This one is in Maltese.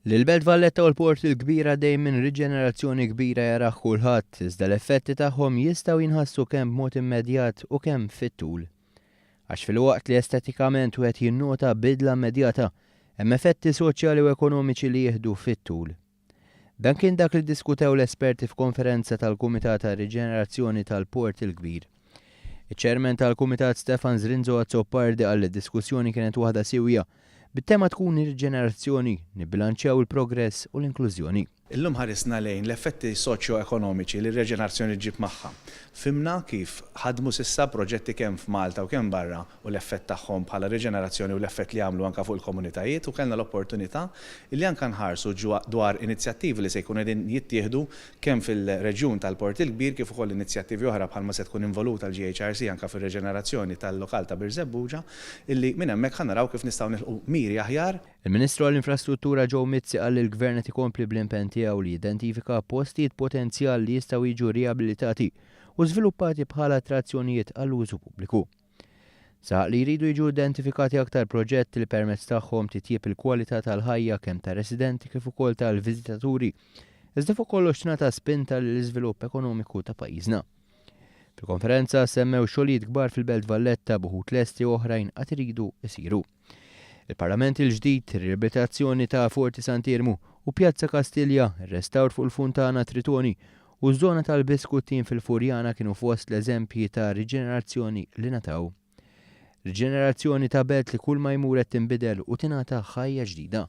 Li l-Belt Valletta u l-Port il-Kbir għaddej minn riġenerazzjoni kbira jarah kulħadd, iżda l-effetti tagħhom jistgħu jinħassu kemm b'mod immedjat u kemm fit-tul. Għax filwaqt li estetikament wieħed jinnota bidla immedjata, hemm effetti soċjali u ekonomiċi li jieħdu fit-tul. Dan kien dak li ddiskutew l-esperti f'konferenza tal-Kumitat għar-Riġenerazzjoni tal-Port il-Kbir. Iċ-Chairman tal-Kumitat Stefan Zrinzo Azzopardi qal li d-diskussjoni kienet waħda siewja Bit-tema tkun ir-riġenerazzjoni, nibbilanċjaw il-progress u l-inklużjoni. Illum ħarisna lejn l-effetti soċjo-ekonomiċi li r-reġenerazzjoni ġġib magħha. Fhimna kif ħadmu s'issa proġetti kemm f'Malta u kemm barra u l-effett tagħhom bħala riġenerazzjoni u l-effett li għamlu anke fuq il-komunitajiet u kellna l-opportunità li anke nħarsu dwar inizjattivi li se jkunu qegħdin jittieħdu kemm fil-reġjun tal-Port il-Kbir kif ukoll inizjattivi oħra bħalma se tkun involuta l-GHRC anke fir-reġenerazzjoni tal-lokal ta' Birżebbuġa illi minn hemmhekk ħa naraw kif nistgħu nilħqu miri aħjar. Il-Ministru għall-Infrastruttura Joe Mizzi qal li l-Gvern qed ikompli bl-impenn tiegħu li jidentifika postijiet potenzjal li jistgħu jiġu riabilitati u żviluppati bħala attrazzjonijiet għall-użu pubbliku. Saħaq li jridu jiġu identifikati aktar proġetti li permezz tagħhom titjieb il-kwalità tal-ħajja kemm tar-residenti kif ukoll tal-viżitaturi, iżda fuq kollox tingħata spinta lill-iżvilupp ekonomiku ta' pajjiżna. Fil-konferenza semmew xogħlijiet kbar fil-Belt Valletta b'uħud lesti u oħrajn għad iridu jsiru. Il-Parlament il-ġdid, ir-riabilitazzjoni ta' Forti Sant'Iermu u Pjazza Kastilja, ir-restawr fuq il-Funtana Tritoni u ż-żona tal-Biskuttin fil-Furjana kienu fost l-eżempji ta' riġenerazzjoni li ngħataw. Riġenerazzjoni ta' belt li kulma jmur qed tinbidel u tingħata ħajja ġdida.